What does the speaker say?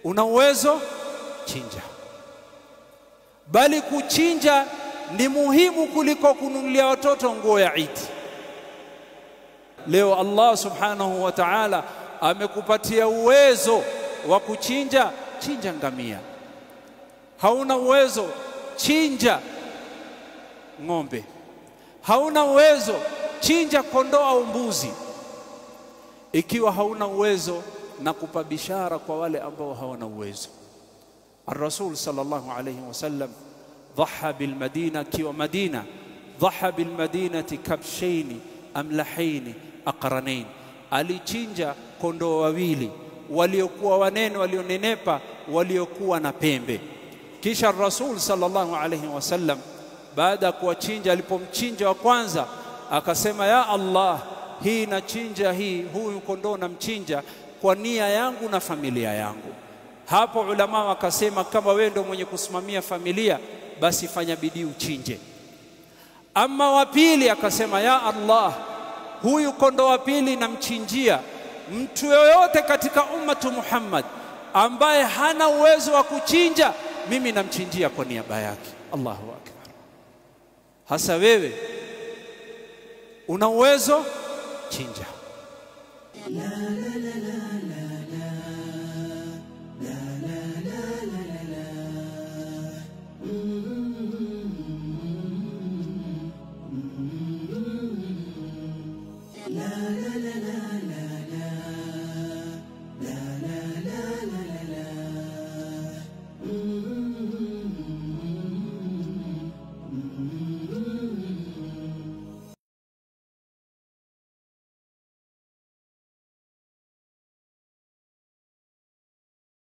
Una uwezo, chinja. Bali kuchinja ni muhimu kuliko kununulia watoto nguo ya Eid. Leo Allah subhanahu wa ta'ala amekupatia uwezo wa kuchinja, chinja ngamia. Hauna uwezo, chinja ng'ombe. Hauna uwezo, chinja kondoo au mbuzi. Ikiwa hauna uwezo, na kupa bishara kwa wale ambao hawana uwezo. Ar-Rasul sallallahu alayhi wasallam dhaha bil Madina, kiwa Madina, dhaha bil Madinati kabshaini amlahaini aqranain, alichinja kondoo wawili waliokuwa wanene, walionenepa, waliokuwa na pembe. Kisha Rasul sallallahu alayhi wasallam baada ya kuwachinja, alipomchinja wa kwanza akasema, ya Allah, hii nachinja hii, huyu kondoo namchinja kwa nia yangu na familia yangu. Hapo ulama wakasema, kama wewe ndio mwenye kusimamia familia, basi fanya bidii uchinje. Ama wa pili akasema, ya Allah, huyu kondoo wa pili namchinjia mtu yoyote katika ummatu Muhammad ambaye hana uwezo wa kuchinja, mimi namchinjia kwa niaba yake. Allahu akbar. Hasa wewe una uwezo, chinja. La la la la.